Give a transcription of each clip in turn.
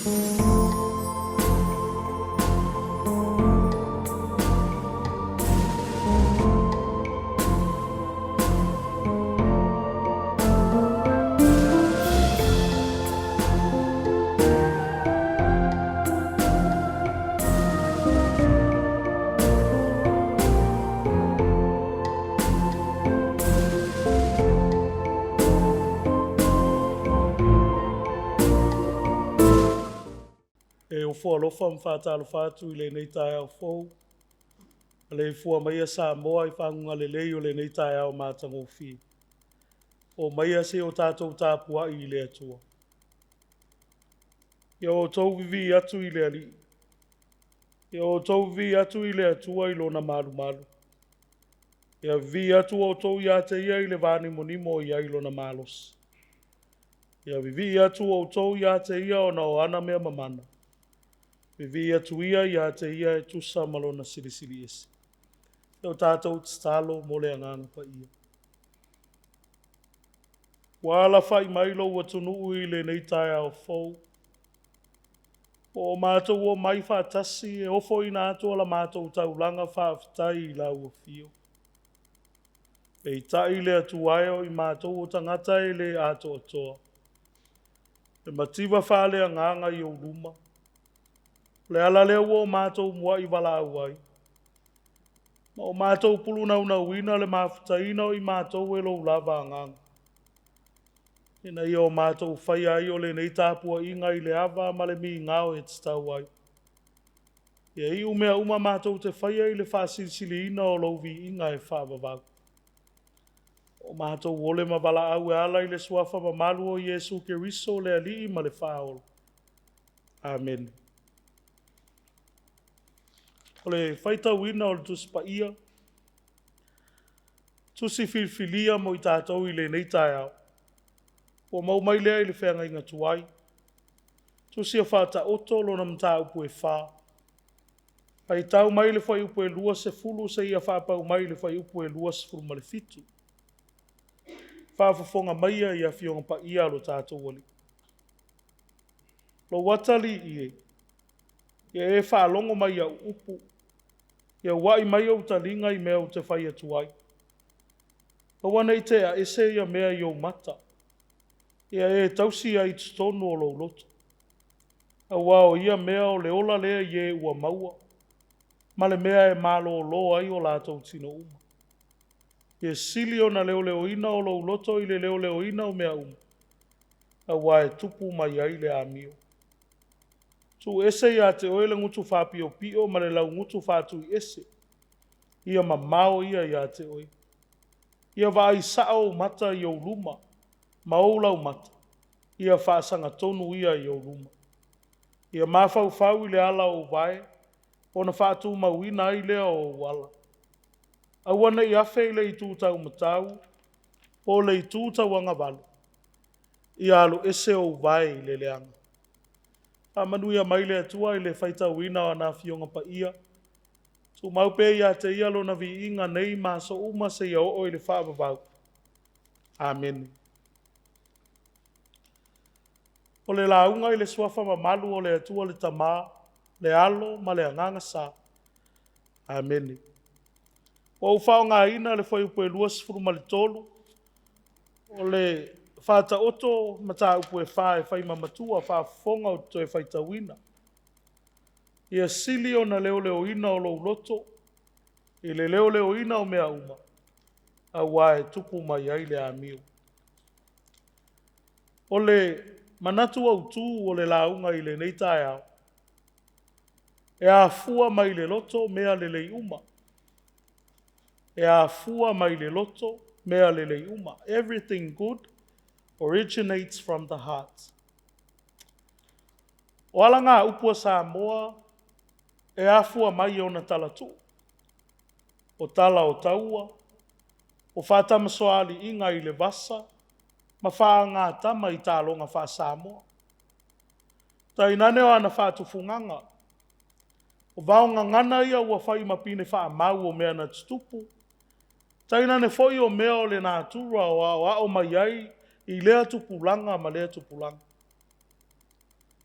E ofo alofa ma faatalofa atu i lenei taeao fou. Maleifua maia Samoa i faguga lelei o lenei taeao matagofie. Omaia se i o tatou tapuai i le Atua. Ia outou vivii atu i le Alii. Ia outou vivii atu i le Atua i lona malumalu. Ia vivii atu outou ia te ia i le vanimonimo o i ai lona malosi. Ia vivii atu outou ia te ia ona o ana mea mamana. Vivii atu ia ia te ia e tusa ma lona silisili ese. Ia o tatou tatalo mo le Agaga Paia. Ua alafai mai lou atunuu i lenei taeao fou. Ua o matou omai faatasi e ofoina atu a la matou taulaga faafetai i lau afio. Peitai le Atua e, o i matou o tagata e le atoatoa. E mativa faaleagaga i ou luma. O le ala lea ua o matou muai valaau ai, ma o matou pulunaunauina le mafutaina o i matou e lou lava agaga, ina ia o matou faia ai o lenei tapuaiga i le ava ma le migao e tatau ai. Ia iu mea uma matou te faia i le faasilisiliina o lou viiga e faavavau. O matou ole ma valaau e ala i le suafa mamalu o Iesu Keriso le Alii ma le Faaola. Amene. O le faitauina o le Tusi Paia, tusi filifilia mo i tatou i lenei taeao, ua maua mai lea i le feagaiga tuai. Tusi o Faataoto lona mataupu e 4. Faitau mai le fuaiupu e 20 seia faapau mai le fuaiupu e 27. Faafofoga maia i Afioga Paia a lo tatou Alii. Lou atalii e, ia e faalogo mai au upu, ia uai mai ou taliga i mea ou te fai atu ai. Aua ne i tea ese ia mea i ou mata, ia e tausi ai i totonu o lou loto. Aua o ia mea o le ola lea i e ua maua, ma le mea e malolo ai o latou tino uma. Ia sili ona leoleoina o lou loto i le leoleoina o mea uma, aua e tupu mai ai le amio. Tuu ese ia te oe le gutu faapiopio ma le laugutu faatuiese, ia mamao ia ia te oe. Ia vaai sao ou mata i ou luma, ma ou laumata, ia faasagatonu ia i ou luma. Ia mafaufau i le ala o ou vae, ona faatumauina ai lea o ou ala. Aua ne i afe i le itu taumatau, po o le itu tauagavale, ia alu ese ou vae i le leaga. Faamanuia mai le Atua i le faitauina o ana Afioga Paia. Tumau pea ia te ia lona viiga nei ma aso uma seia oo i le faavavau. Amene. O le lauga i le suafa mamalu o le Atua le Tama, le Alo ma le Agaga Sa. Amene. Ua ou faaaogaina le fuaiupu e 23 o le Faataoto mataupu e 4 e fai ma matua faafofoga ou te toe faitauina. Ia sili ona leoleoina o lou loto i le leoleoina o mea uma, aua e tupu mai ai le amio. O le manatu autu o le lauga i lenei taeao, e afua mai le loto mea lelei uma. E afua mai le loto mea lelei uma. Everything good originates from the heart. O alagaupu a Samoa e afua mai i ona talatuu, o tala o taua, o faatamasoaliiga i le vasa, ma faagatama i taaloga faa-Samoa. Tainane o ana faatufugaga, o vaogagana ia ua fai ma pine faamau o mea na tutupu, tainane foi o mea o le natura o aoao mai ai i lea tupulaga ma lea tupulaga.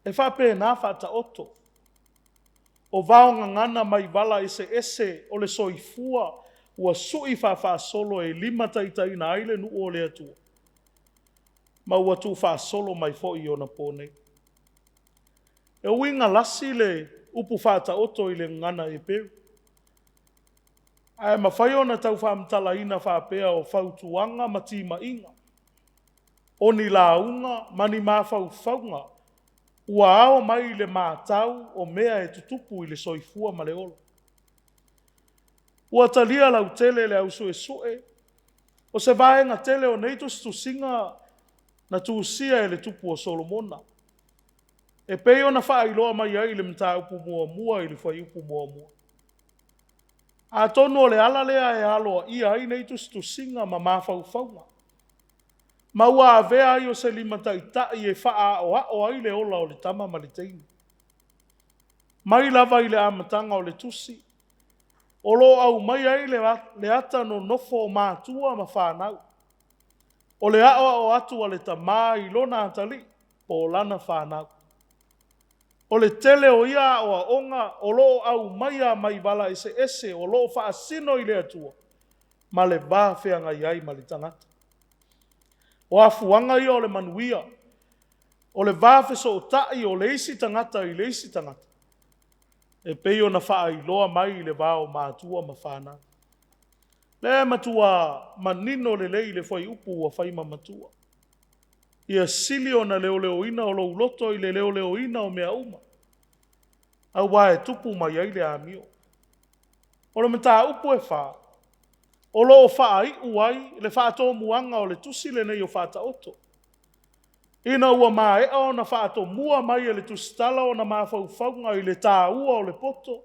E faapena Faataoto, o vaogagana mai vala eseese o le soifua ua sui faafaasolo e limataitaiina ai le nuu o le Atua, ma ua tuufaasolo mai foi i ona po nei. E uiga lasi le upu Faataoto i le gagana Heperu, ae mafai ona tau faamatalaina faapea, o fautuaga ma timaiga, o ni lauga ma ni mafaufauga ua ao mai i le matau o mea e tutupu i le soifua ma le ola. Ua talia lautele e le au suesue o se vaega tele o nei tusitusiga na tusia e le tupu o Solomona, e pei ona faailoa mai ai i le mataupu muamua i le fuaiupu 1. Atonu o le ala lea e aloaia ai nei tusitusiga ma mafaufauga, ma ua avea ai o se limataitai e faaaoao ai le ola o le tama ma le teine. Mai lava i le amataga o le tusi, o lo o aumai ai le ata nonofo o matua ma fanau, o le aoao atu a le tama i lona atalii po o lana fanau. O le tele o ia aoaoga o lo o aumaia mai vala eseese o lo o faasino i le Atua ma le va feagai ai ma le tagata. O afuaga ia o le manuia, o le va fesootai o le isi tagata i le isi tagata, e pei ona faailoa mai i le va o matua ma fanau. O lea e matua manino lelei le fuaiupu ua fai ma matua. Ia sili ona leoleoina o lou loto i le leoleoina o mea uma, aua e tupu mai ai le amio. O le mataupu e 4, o lo o faaiu ai le faatomuaga o le tusi lenei o Faataoto, ina ua maea ona faatomua mai e le tusitala ona mafaufauga i le taua o le poto,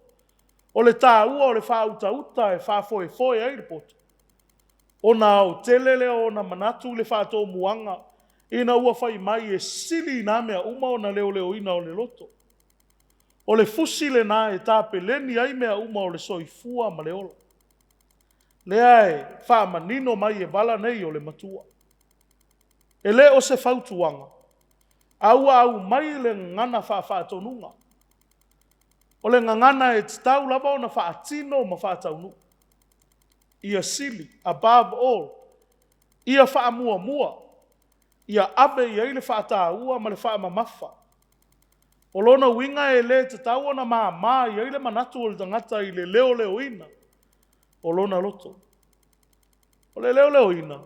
o le taua o le faautauta e faafoefoe ai le poto, ona aotele lea o ona manatu i le faatomuaga ina ua fai mai e sili na mea uma ona leoleoina o le loto. O le fusi lena e tapeleni ai mea uma o le soifua ma le ola. Lea e faamanino mai e vala nei o le matua. E le o se fautuaga, a ua aumai le gagana faafaatonuga. O le gagana e tatau lava ona faatino ma faataunuu. Ia sili, above all, ia faamuamua, ia ave i ai le faataua ma le faamamafa. O lona uiga e le tatau ona mama i ai le manatu o le tagata i le leoleoina o lona loto. O le leoleoina,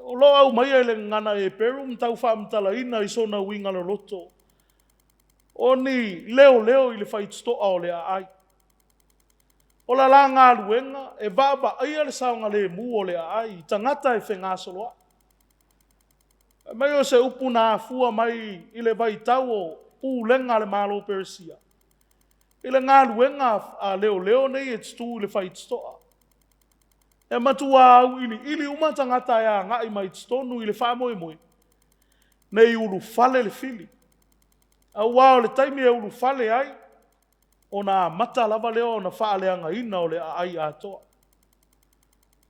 o lo o aumaia i le gagana Heperu ma tau faamatalaina i sona uiga loloto, o ni leoleo i le faitotoa o le aai. O le la galuega e vaavaaia le saogalemu o le aai i tagata e fegasoloai. Fai mai o se upu na afua mai i le vaitau o pulega a le Malo o Peresia, i le galuega a leoleo nei e tutu i le faitotoa. E matua auiliili uma tagata e agai mai totonu i le faamoemoe, ne i ulufale le fili. Aua o le taimi e ulufale ai, ona amata lava lea ona faaleagaina o le aai atoa.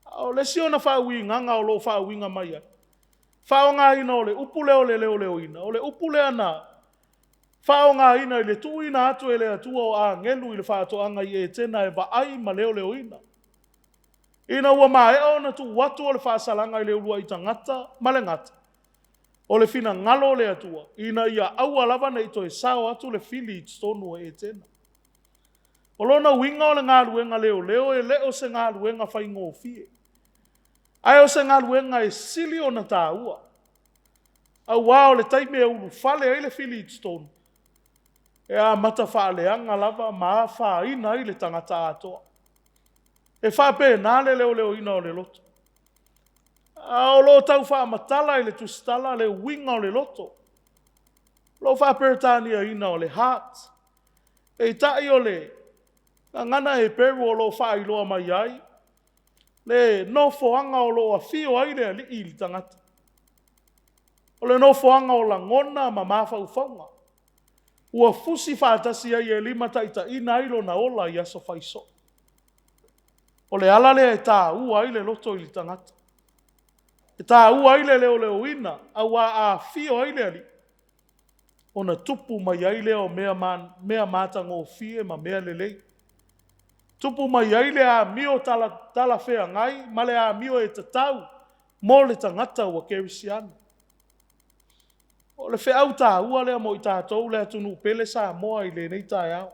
A o le isi ona faauigaga o lo o faauiga mai ai, faaaogaina o le upu lea o le leoleoina, o le upu lea na faaaogaina i le tuuina atu e le Atua o agelu i le faatoaga i Etena e vaai ma leoleoina. Ina ua maea ona tuu atu o le faasalaga i le uluai tagata ma le gata, o le finagalo o le Atua, ina ia aua lava ne i toe sao atu le fili i totonu o Etena. O lona uiga o le galuega leoleo e le o se galuega faigofie, ae o se galuega e sili ona taua, aua o le taimi e ulufale ai le fili i totonu, e amata faaleaga lava ma afaina ai le tagata atoa. E faapena le leoleoina o le loto. A o lo o tau faamatala e le tusitala le uiga o le loto. O lo o faa-Peretaniaina o le heart. Peitai o le gagana Heperu o lo o faailoa mai ai le nofoaga o lo o afio ai le Alii i le tagata. O le nofoaga o lagona ma mafaufauga, ua fusi faatasi ai e limataitaiina ai lona ola i aso fai soo. O le ala lea e taua ai le loto i le tagata. E taua ai le leoleoina, aua a afio ai le Alii, Ona tupu mai ai lea o mea, mea matagofie ma mea lelei. Tupu mai ai le amio tala, talafeagai ma le amio e tatau mo le tagata ua kerisiano. O le feau taua lea mo i tatou le atunuu pele Samoa i lenei taeao.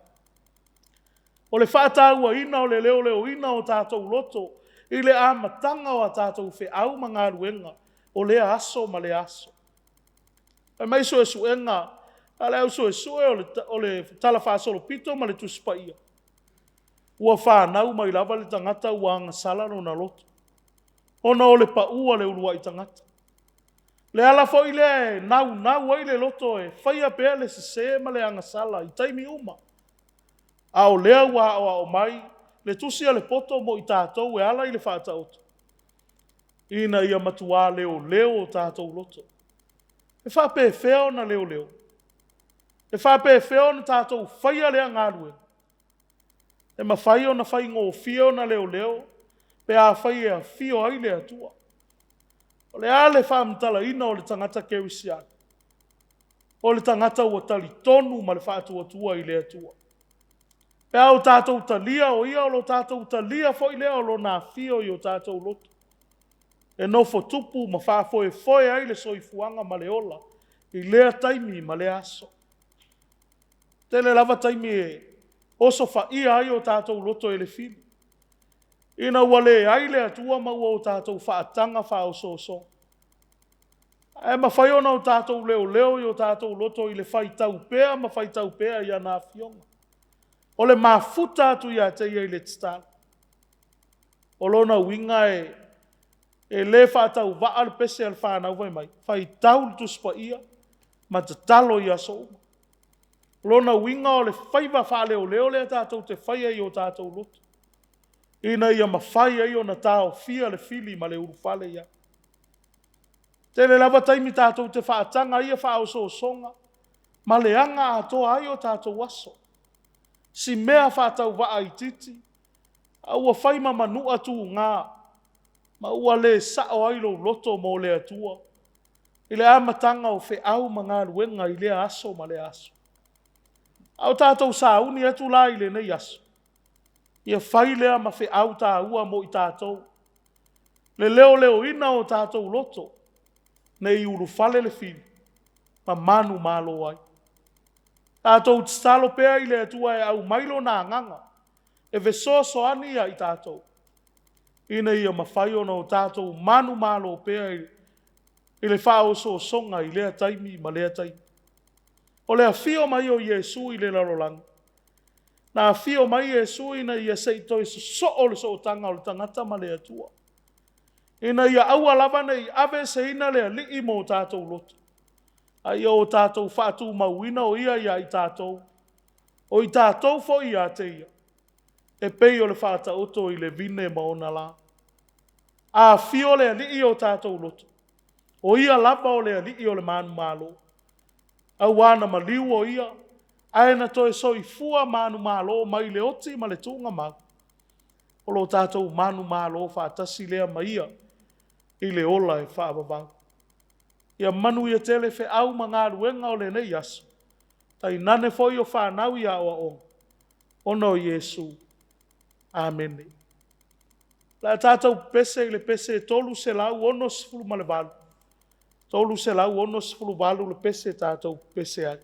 O le faatauaina o le leoleoina o tatou loto i le amataga o a tatou feau ma galuega o lea aso ma lea aso. Fai mai suesuega a le au suesue o le talafaasolopito ma le Tusi Paia, ua fanau mai lava le tagata ua agasala lona loto, ona o le pau a le uluai tagata. O le ala foi lea e naunau ai le loto e faia pea le sese ma le agasala i taimi uma. A o lea ua aoao mai le tusi a le poto mo i tatou e ala i le Faataoto, ina ia matua leoleo o tatou loto. E faapefea ona leoleo? E faapefea ona tatou faia lea galuega? E mafai ona faigofie ona leoleo pe afai e afio ai le Atua. O le a le faamatalaina o le tagata kerisiano? O le tagata ua talitonu ma le faatuatua i le Atua. Pe a o tatou talia o Ia, o lo tatou talia foi lea o Lona afio i o tatou loto, e nofo tupu ma faafoefoe ai le soifuaga ma le ola i lea taimi ma lea aso. E tele lava taimi e osofaia ai o tatou loto e le fili, ina ua leai le Atua ma ua o tatou faataga faaosoosoga. Ae mafai ona o tatou leoleo i o tatou loto i le faitau pea ma faitau pea i ana afioga. O le mafuta atu ia te ia i le tatalo. O lona uiga e le faatauvaa le pese a le fanau fai mai, faitau le Tusi Paia ma tatalo i aso uma. O lona uiga o le faiva faaleoleo lea tatou te faia i o tatou loto, ina ia mafai ai ona taofia le fili ma le ulufale i ai. E tele lava taimi tatou te faataga ai faaosoosoga ma leaga atoa ai o tatou aso. Si mea faatauvaa itiiti, a ua fai ma manua tuga, ma ua le sao ai lou loto mo le Atua i le amataga o feau ma galuega i lea aso ma lea aso. A o tatou sauni atu la i lenei aso, ia fai lea ma feau taua mo i tatou, le leoleoina o tatou loto, ne i ulufale le fili ma manumalo ai. Tatou tatalo pea i le Atua e aumai Lona Agaga e fesoasoani ia i tatou, ina ia mafai ona o tatou manumalo pea i le faaosoosoga i lea taimi ma lea taimi. O le afio mai o Iesu i le lalolagi, na afio mai Iesu ina ia se i toe sosoo le sootaga o le tagata ma le Atua, ina ia aua lava ne i aveeseina le Alii ma o tatou loto, a ia o tatou faatumauina o Ia ia i tatou, o i tatou foi ia te Ia, e pei o le faataoto i le vine ma ona la. A afio le Alii i o tatou loto, o Ia lava o le Alii o le manumalo, aua na maliu o Ia, ae na toe soifua manumalo mai le oti ma le tuugamau, o lo tatou manumalo faatasi lea ma Ia i le ola e faavavau. Ia manuia tele feau ma galuega o lenei aso, tainane foi o fanau i aoaoga, ona o Iesu. Amene. O le a tatou pepese i le pese 368, 368 le pese tatou te pepese ai.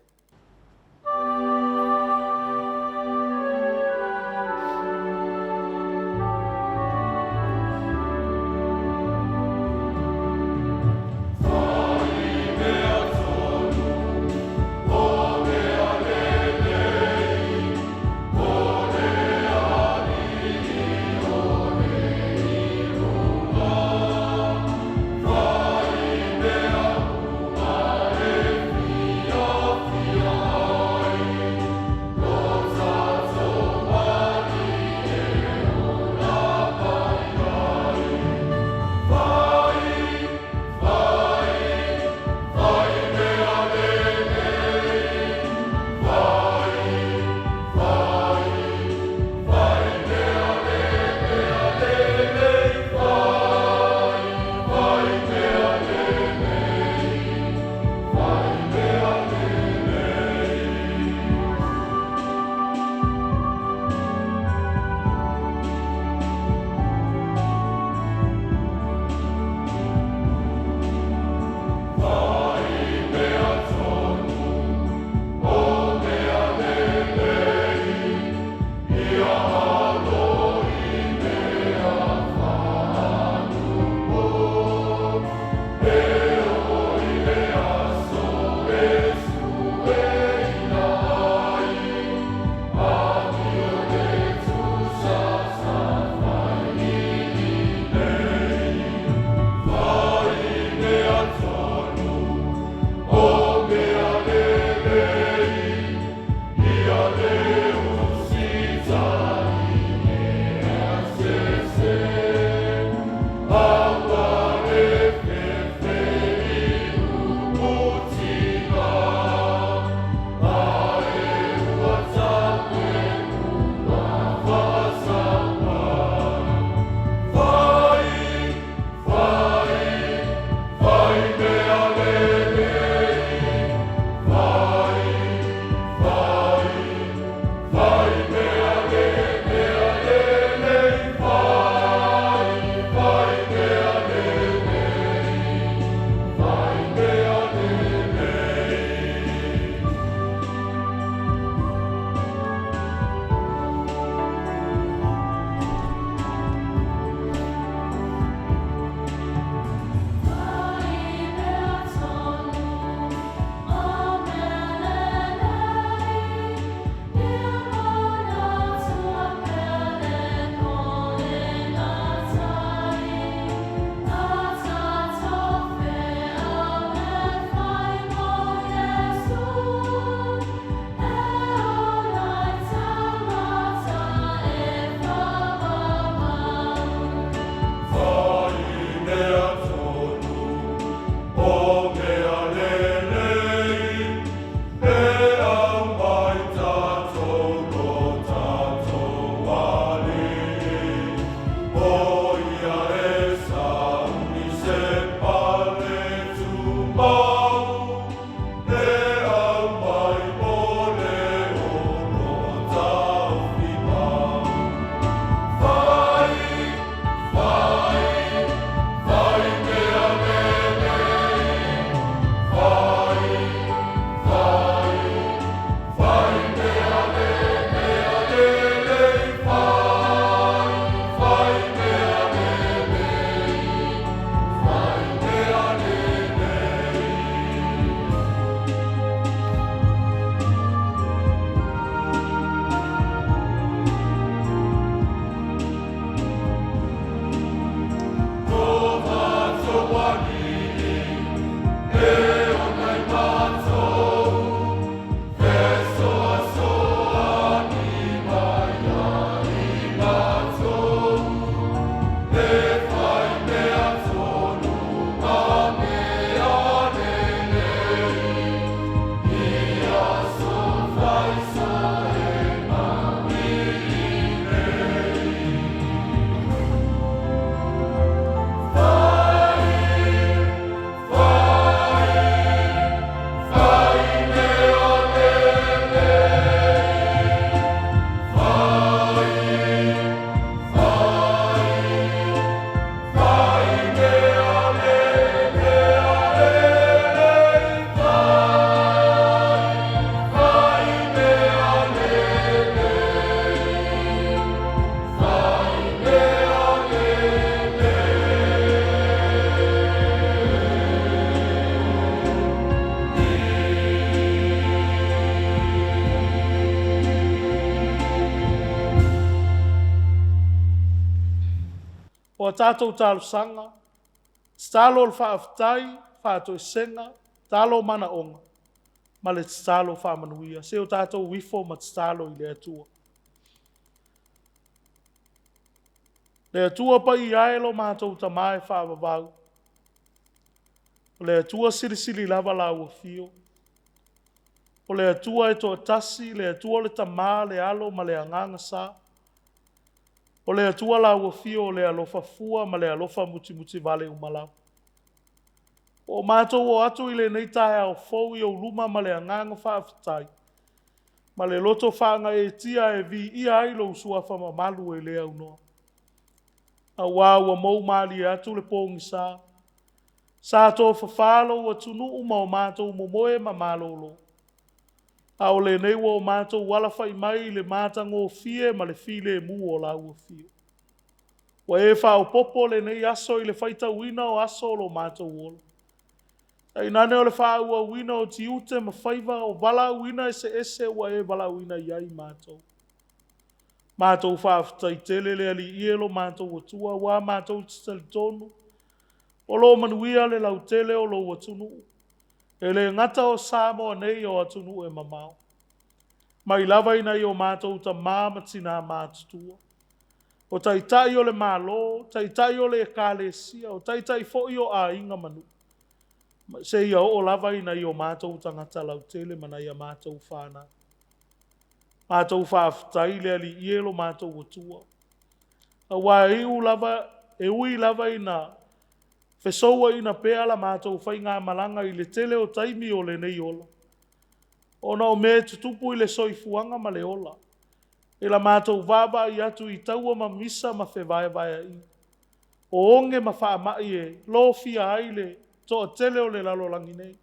O a tatou talosaga, tatalo o le faafetai, faatoesega, tatalo o manaoga, ma le tatalo faamanuia. Se o tatou ifo ma tatalo i le Atua. Le Atua paia e lo matou Tama e faavavau, o le Atua silisili lava lau afio, o le Atua e toatasi, le Atua o le Tama, le Alo ma le Agaga Sa, o le Atua lau afio o le alofa fua ma le alofa mutimutivale uma lava. Ua o matou oo atu i lenei taeao fou i ou luma ma le agaga faafetai, ma le loto faagaeetia e viia ai lou Suafa mamalu e le aunoa. Aua ua mou malie atu le pogisa, sa tofafa lou atunuu ma o matou momoe ma malolo. A o lenei ua o matou alafai mai i le matagofie ma le filemu o lau afio. Ua e faaopoopo lenei aso i le faitauina o aso o lo matou ola. Tainane o le faaauauina o tiute ma faiva o valaauina eseese ua e valaauina i ai i matou. Matou faafetai tele le Alii e lo matou Atua, aua matou te talitonu o lo o manuia le lautele o lou atunuu. E le gata o Samoa nei, o atunuu e mamao. Mai lava i nai o matou tama ma tina matutua, o Taitai o le Malo, Taitai o le Ekalesia, o Taitai foi o aiga ma nuu, seia oo lava i nai o matou tagata lautele ma nai a matou fanau. Matou faafetai le Alii e lo matou Atua, aua e ui lava ina fesouaina pea la matou faigamalaga i le tele o taimi o lenei ola, ona o mea e tutupu i le soifuaga ma le ola, i la matou vaavaai atu i taua ma misa ma fevaevaeaiga, o oge ma faamai e lofia ai le toatele o le lalolagi nei.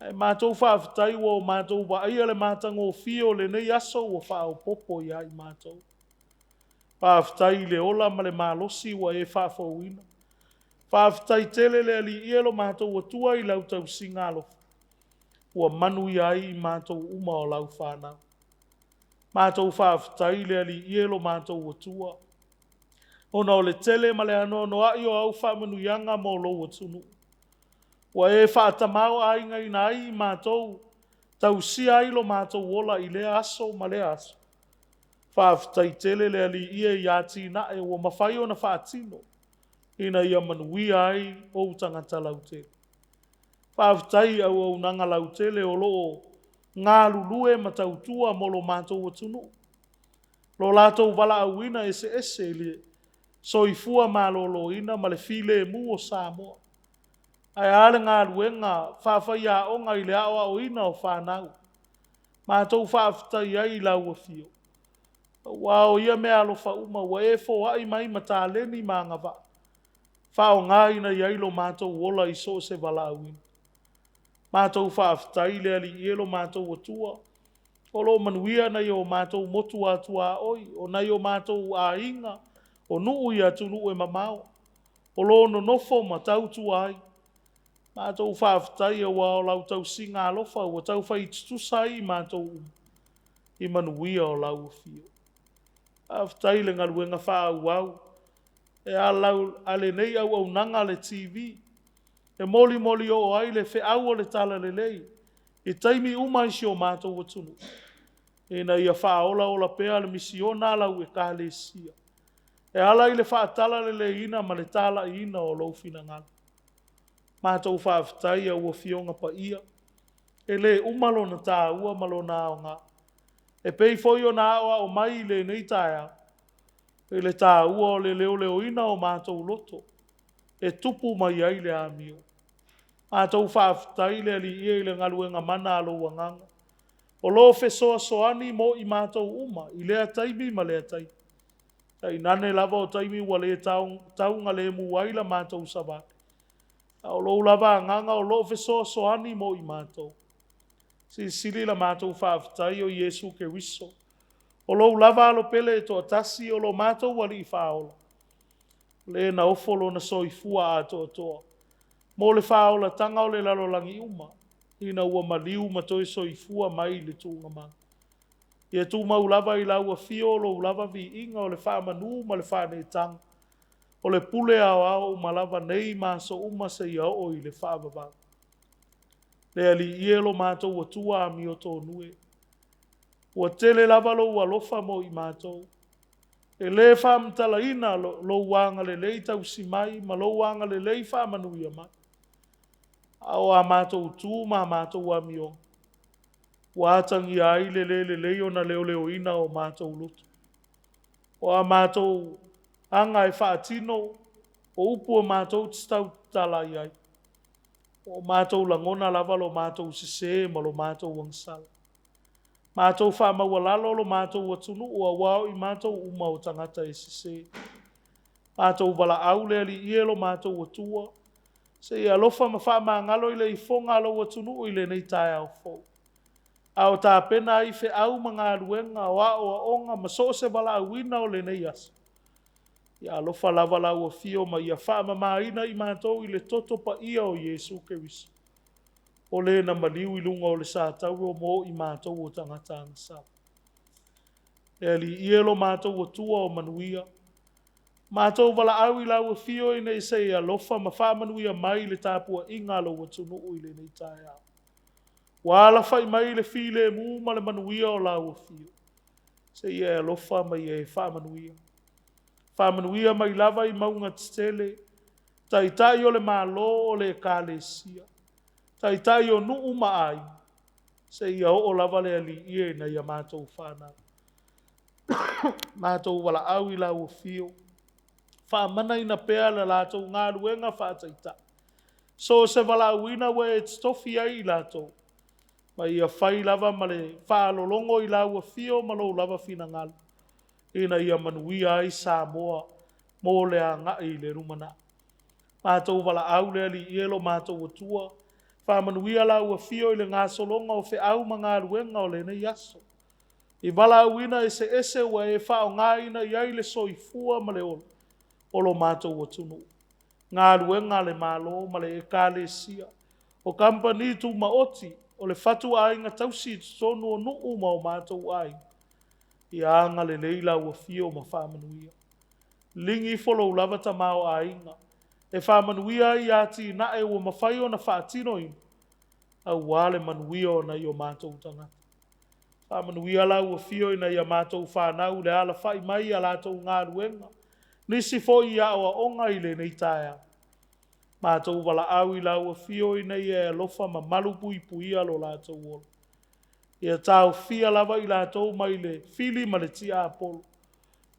Ae matou faafetai ua o matou vaaia le matagofie o lenei aso ua faaopoopo ia i matou. Faafetai i le ola ma le malosi ua e faafouina. Faafetai tele le Alii e lo matou Atua i lau tausiga alofa ua manuia ai i matou uma o lau fanau. Matou faafetai le Alii e lo matou Atua, ona o le tele ma le anoanoai o au faamanuiaga mo lou atunuu, ua e faatamaoaigaina ai i matou, tausia ai lo matou ola i lea aso ma lea aso. Faafetai tele le Alii e i atinae ua mafai ona faatino ina ia manuia ai ou tagata lautele. Faafetai i auaunaga lautele o lo o galulue ma tautua mo lo matou atunuu, lo latou valaauina eseese i le soifua maloloina ma le filemu o Samoa. Ae a le galuega faafaiaoga i le aoaoina o fanau. Matou faafetai ai i lau Afio, aua o ia meaalofa uma ua e foai mai ma taleni ma agavaa, e faaaoga ina i ai lo matou ola i so o se valaauina. Matou faafetai le Alii e lo matou Atua, o lo o manuia nai o matou motu tuaoi, o nai o matou aiga, o nuu i atunuu e mamao, o lo o nonofo ma tautua ai. Matou faafetai aua o lau tausiga alofa ua taufai tutusa ai i matou uma i manuia o lau afio. Faafetai i le galuega faaauau e ala i lenei auaunaga a le TV, e molimoli oo ai le feau o le Talalelei i taimi uma i si o matou atunuu, ina ia faaolaola pea le misiona a lau Ekalesia, e ala i le faatalaleleiina ma le talaiina o lou finagalo. Matou faafetai i au Afioga Paia, e le uma lona taua ma lona aoga, e pei foi ona aoao mai i lenei taeao, i le taua o le leoleoina o matou loto, e tupu mai ai le amio. Matou faafetai le Alii e i le galuega mana a lou Agaga, o lo o fesoasoani mo i matou uma i lea taimi ma lea taimi, tainane lava o taimi ua le taugalemu ai la matou savali, a o lou lava Agaga o lo o fesoasoani mo i matou. Silisili la matou faafetai o Iesu Keriso, o lou lava Alo pele e toatasi, o lo matou Alii Faaola, le na ofo lona soifua atoatoa mo le faaolataga o le lalolagi uma, ina ua maliu ma toe soifua mai le tuugamau. Ia tumau lava i lau afio lou lava viiga o le faamanu ma le faaneetaga, O le pule aoao uma lava nei ma aso uma seia oo i le faavavau. Le Alii e lo matou Atua amiotonu e, ua tele lava lou alofa mo i matou. E le faamatalaina lou agalelei tausi mai ma lou agalelei faamanuia mai. A o a matou tu ma a matou amioga, ua atagia ai le le lelei ona leoleoina o matou loto. O a matou aga e faatino, o upu e matou te tautala i ai, ua o matou lagona lava lo matou sese ma lo matou agasala. Matou faamaualalo lo matou atunuu aua o i matou uma o tagata e sese. Matou valaau le Alii e lo matou Atua, se i alofa ma faamagalo i le ifoga a lou atunuu i lenei taeao fou. A o tapena ai feau ma galuega, o aoaoga ma so o se valaauina o lenei aso, ia alofa lava lau afio ma ia faamamaina i matou i le toto paia o Iesu Keriso, o le na maliu i luga o le satauro mo i matou o tagata agasala. Le Alii e lo matou Atua o manuia, matou valaau i lau afio ina se i alofa ma faamanuia mai i le tapuaiga a lou atunuu i lenei taeao. Ua alafai mai le filemu ma le manuia o lau afio, se i e alofa ma ia e faamanuia. Faamanuia mai lava i mauga tetele, taitai o le Malo o le Ekalesia, taitai o nuu ma aiga, seia oo lava le Alii e i nai a matou fanau. Matou valaau i lau afio, faamanaina pea le latou galuega faataitai, so o se valaauina ua e totofi ai i latou, ma ia fai lava ma le faalologo i lau afio ma lou lava finagalo, ina ia manuia ai Samoa mo le agai i le lumanai. Matou valaau le Alii e lo matou Atua, faamanuia lau afio i le gasologa o feau ma galuega o lenei aso, i valaauina eseese ua e faaaogaina i ai le soifua ma le ola o lo matou atunuu, galuega a le Malo ma le Ekalesia, o kamupani tumaoti, o le fatuaiga tausi i totonu o nuu ma o matou aiga. Ia agalelei lau afio ma faamanuia. Ligi ifo lou lava tamaoaiga e faamanuia ai i atinae ua mafai ona faatinoina aua le manuia o nai o matou tagata. Faamanuia lau afio i nai a matou fanau i le alafai mai i a latou galuega, nisi foi i aoaoga i lenei taeao. Matou valaau i lau afio ina ia e alofa ma malupuipuia lo latou ola. Ia taofia lava i latou mai le fili ma le tiapolo,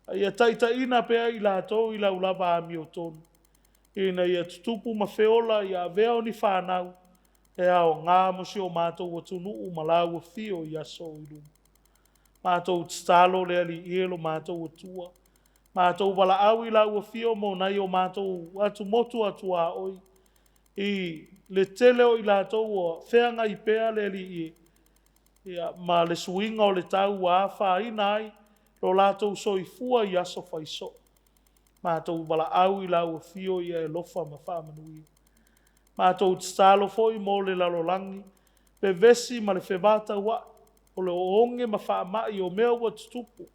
a ia taitaiina pea i latou i lau lava amiotonu, ina ia tutupu ma feola, ia avea o ni fanau e aoga mo si o matou atunuu ma lau afio i aso o i luma. Matou tatalo le Alii e lo matou Atua, matou valaau i lau afio mo nai o matou atumotu atuaoi, i le tele o i latou ua feagai pea le Alii e, ia, ma le suiga o le tau ua afaina ai lo latou soifua i aso fai soo. Matou valaau i lau afio ia e alofa ma faamanuia. Matou tatalo foi mo le lalolagi, vevesi ma le fevataua'i, o le ooge ma faamai o mea ua tutupu,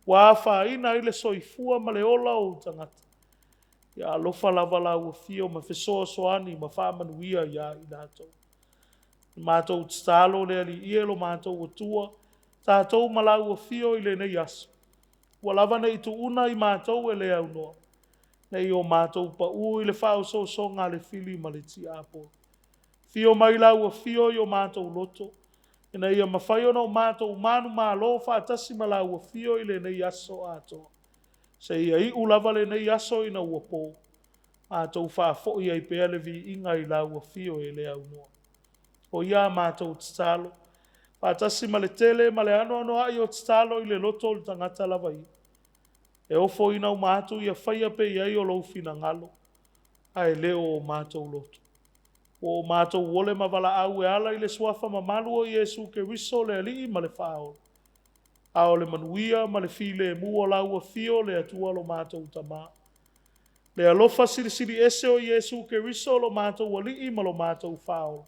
ua afaina ai le soifua ma le ola o ou tagata. Ia alofa lava lau afio ma fesoasoani ma faamanuia ia i latou. Matou tatalo le Alii e lo matou Atua, tatou ma lau afio i lenei aso, ua lava nei tuuna i matou e le aunoa, ne i o matou pau i le faaosoosoga a le fili ma le tiapolo. Afio mai lau afio i o matou loto, ina ia mafai ona o matou manumalo faatasi ma lau afio i lenei aso atoa, seia iu lava lenei aso ina ua po, matou faafoi ai pea le viiga i lau afio e le aunoa. O ia a matou tatalo, faatasi ma le tele ma le anoanoai o tatalo i le loto o le tagata lava ia, e ofoina uma atu ia faia pea i ai o lou finagalo, ae le o o matou loto. Ua o matou ole ma valaau e ala i le suafa mamalu o Iesu Keriso le Alii ma le Faaola, a o le manuia ma le filemu o lau afio le Atua lo matou Tama, le alofa silisili ese o Iesu Keriso lo matou Alii ma lo matou Faaola,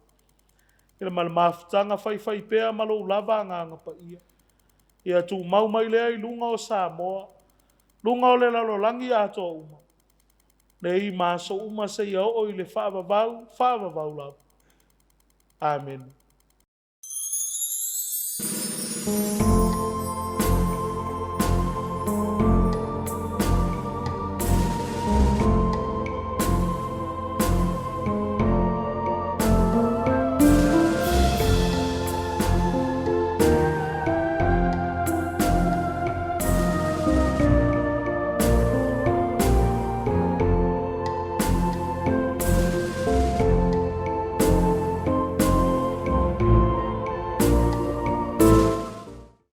ma le mafutaga faifaipea ma lou lava Agaga Paia, ia tumau mai lea i luga o Samoa, luga o le lalolagi atoa uma, Nei ma aso uma seia oo i le faavavau, faavavau lava. Amene.